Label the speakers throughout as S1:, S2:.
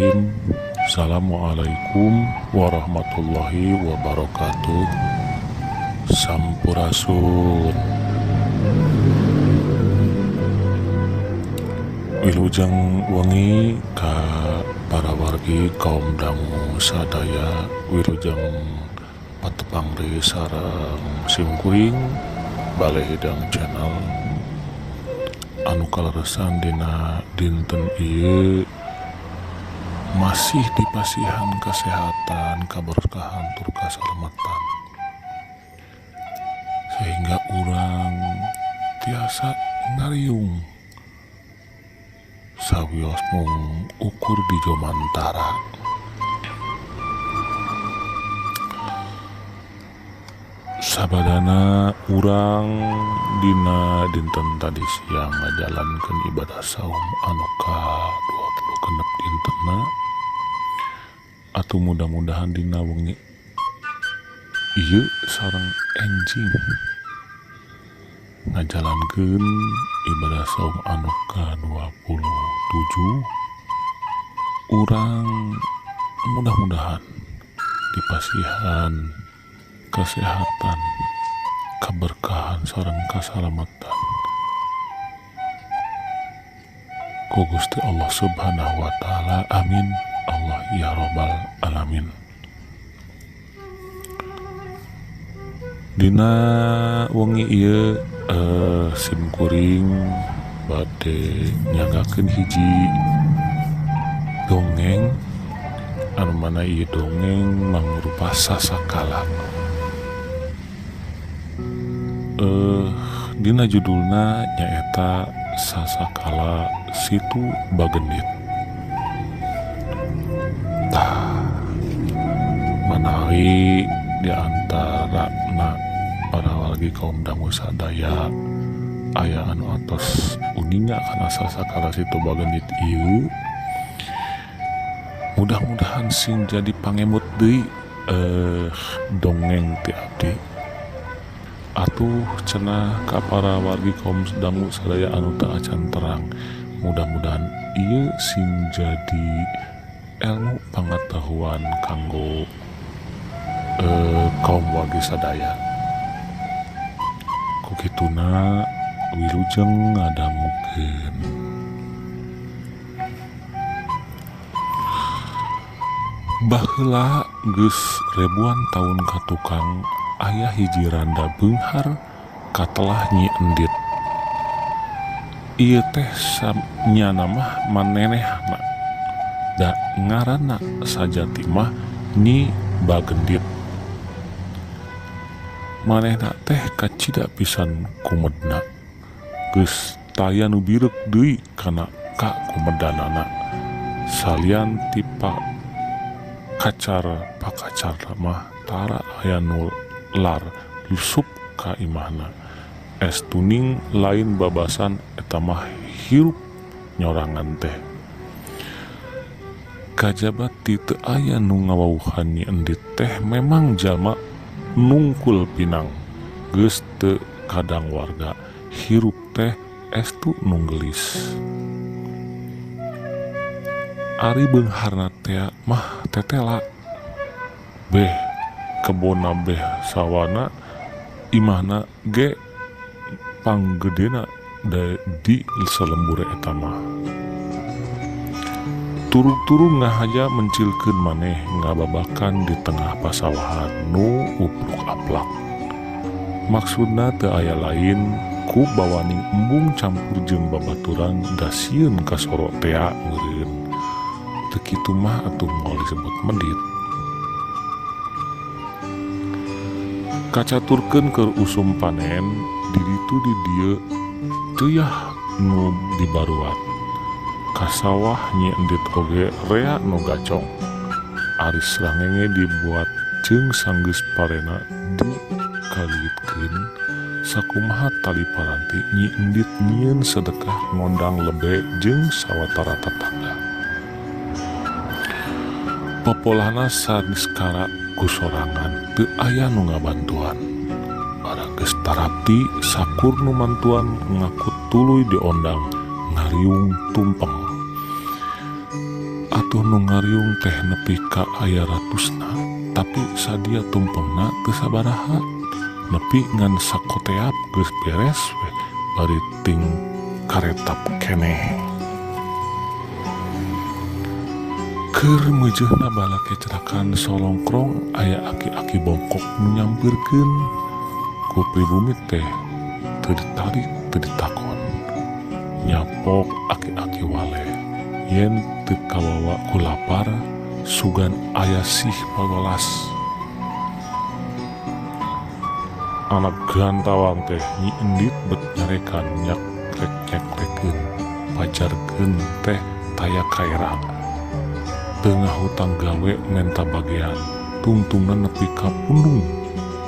S1: Bismillahirrahmanirrahim. Assalamualaikum warahmatullahi wabarakatuh. Sampurasun. Wilujeng wengi ka para wargi kaum dangu sadaya, wilujeng patepang deui sareng simkuring Bale Hidang Channel anu kaleresan dina dinten ieu masih dipasihan kesehatan, kaberkahan tur kasalamatan, sehingga urang tiasa ngariung sawios mung ukur di jomantara. Sabadana urang dina dinten tadi siang ngajalankeun ibadah saum anu ka-26 dintenna, atuh mudah-mudahan dina wengi ieu sareng enjing ngajalankeun ibadah saum anu ka-27, urang mudah-mudahan dipasihan kesehatan, keberkahan sareng kasalamatan ku Gusti Allah Subhanahu wa taala. Amin Allah ya robbal alamin. Dina wengi ieu simkuring bade nyanggakeun hiji dongeng anu mana ieu dongeng mangrupa sasakala. Dina judulna nyaeta Sasakala Situ Bagendit. Tah, manawi diantara na para wargi kaum dangu sadaya aya anu atos uninga kana Sasakala Situ Bagendit ieu, mudah-mudahan sing jadi pangemut deui dongeng ti abdi. Atuh cenah ka para wargi kaum dangu sadaya anu teu acan terang, mudah-mudahan ieu sing jadi ilmu pangatahuan kanggo kaum wargi sadaya. Ku kituna wilujeng ngadangukeun. Baheula geus ribuan taun ka tukang aya hiji randa beunghar katelah Nyi Endit. Ieu teh nyana mah manenehna, da ngaranna sajati mah Nyi Bagendit. Manehna teh kacida pisan kumedna, geus taya nu bireuk deui kana kakumedanana. Salian ti kacar pakacar mah tara aya nu lar lusup ka imahna. Es tuning lain babasan eta mah hirup nyorangan teh. Kajaba ti teu aya nu ngawauhan Nyi Endit teh memang jalma nungkul pinang, geus teu kadang warga, hirup teh estu nu geulis. Ari beungharna teh mah tetela, beh kebonna beh sawana, imahna ge panggedena di salembure eta mah. Turung-turung ngahaja mencilkeun maneh ngababakan di tengah pasawahan nu upluk-aplak. Maksudna teu aya lain ku bawaning embung campur jeung babaturan da sieun kasoro tea meureun. Teu kitu mah atuh moal disebut medit. Kacaturkeun keur usum panen di ditu di dieu teuah nu dibaruat. Ka sawah Nyi Endit oge rea nu gacong. Ari srangenge dibuat jeung sanggeus parena dikalieutkeun sakumaha tali paranti Nyi Endit nyieun sedekah ngondang lebe jeung sawatara tatangga. Popolahna saniskara ku sorangan teu aya nu ngabantuan. Barang geus tarapti sakur nu mantuan ngaku tuluy diondang ngariung tumpeng. Atuh nu ngariung teh nepi ka aya ratusna, tapi sadia tumpengna teu sabaraha. Nepi ngan sakoteap geus beres we bari ting karetap keneh. Keur meujeuna bala kecrakan solongkrong aya aki-aki bongkok nu nyampeurkeun. Ku pribumi teh teu ditarik teu ditakon. Nyapok aki-aki wale yen teu kawawa ku lapar sugan aya sih pawelas. Anak gantawang teh Nyi Endit bet nyarekan nyakrek-nyakrekeun pajarkeun teh taya kaera. Teu ngahutang gawe menta bagean tungtungna nepi ka pundung.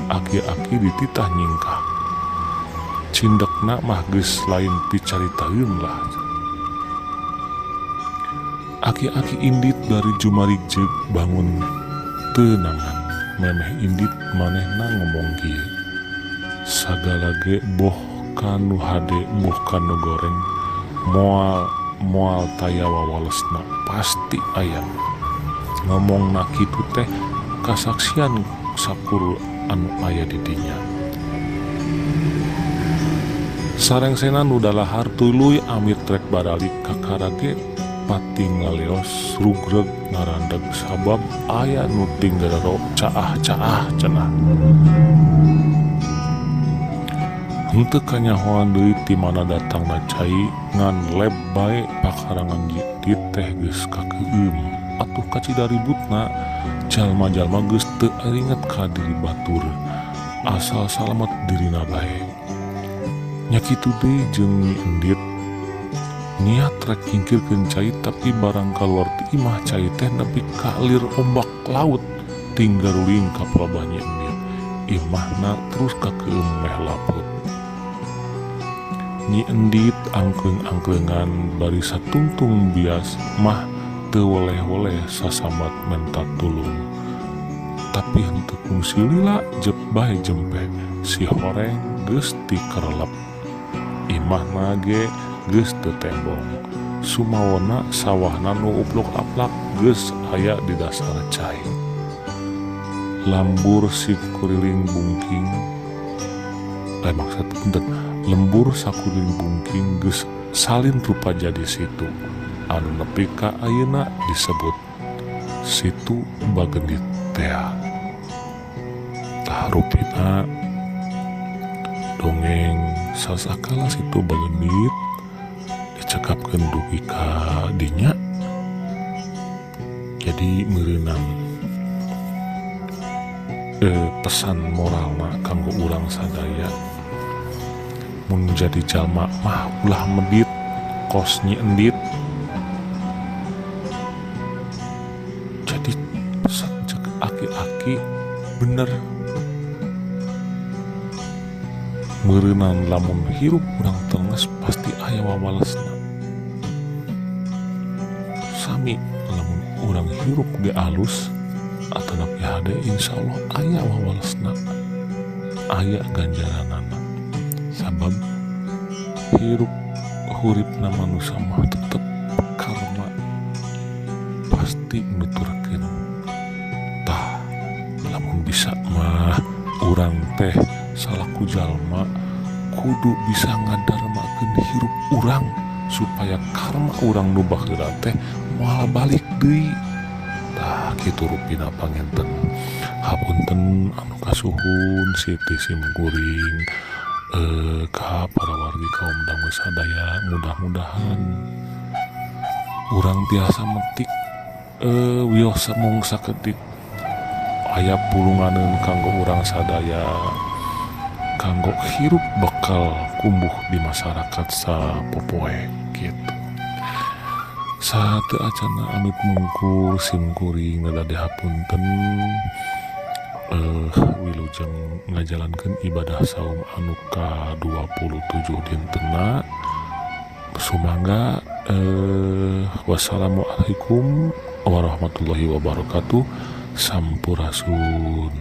S1: Aki-aki dititah nyingkah. Cindekna mah geus lain picaritaeun lah. Aki-aki indit dari jumarik jeung bangun tenangan. Memeh indit manehna ngomong kieu. Sagala ge boh kanu hade boh kanu goreng moal taya wawalesna pasti aya. Ngomongna kitu teh kasaksian sakur anu aya di dinya. Sarengsena nu dalahar tuluy amit rek baralik ka karage pati ngaleos rugreg ngarandeg sabab aya nu tinggalero caah-caah cenah. Henteu kanyahoan deui ti mana datangna cai ngan leb bae pakarangan Nyi teh geus kakeueum. Atuh kacida ributna jalma-jalma geus teu aringet ka diri batur asal salamet dirina bae. Nya kitu deui jeung Nyi Endit niat rek nyingkirkeun cai tapi barang kaluar ti imah cai teh nepi ka lir ombak laut tinggaruling ka palebah Nyi Endit. Imahna terus kakeueum meh laput. Nyi Endit angkleng-angklengan bari satungtung bias mah teu weleh-weleh sasamat menta tulung. Tapi henteu kungsi lila jep bae jempe si horeng geus tikerelep. Imahna ge geus teu tembong. Sumawona sawahna nu uplok-aplak geus aya di dasar cai. Lambur sikuriling bungking maksud punten lembur sakuriling bungking geus salin rupa jadi situ anu nepi ka ayeuna disebut Situ Bagendit tea. Tah rupina dongeng sasakala Situ Bagendit dicekapkeun dugi ka dinya jadi meureunang pesan moralna kanggo urang sadaya. Mun jadi jalma mah ulah medit kos Nyi Endit. Jadi pesan cek aki-aki bener meureunan lamun hirup urang tenges pasti aya wawalesna. Sami lamun urang hirup ge alus atanapi hade insyaallah aya wawalesna, aya ganjaranana. Sabab hirup huripna manusia mah tetep karma pasti nuturkeun. Tah lamun bisa mah urang teh salaku jalma kudu bisa ngadarmakeun hirup urang supaya karma urang nu baheula teh moal balik deui. Tah kitu rupina panginten. Hapunten anu kasuhun siti simkuring ka para wargi kaum dangu sadaya, mudah-mudahan urang tiasa metik wios mung sakedik aya pulunganeun kanggo urang sadaya kanggo hirup bekal kumbuh di masyarakat sapopoe gitu. Saateu acana amit mungkur simkuring ngadade hapunten wilujeng ngajalankeun ibadah saum anu ka 27 dintena. Sumangga wassalamualaikum warahmatullahi wabarakatuh. Sampurasun.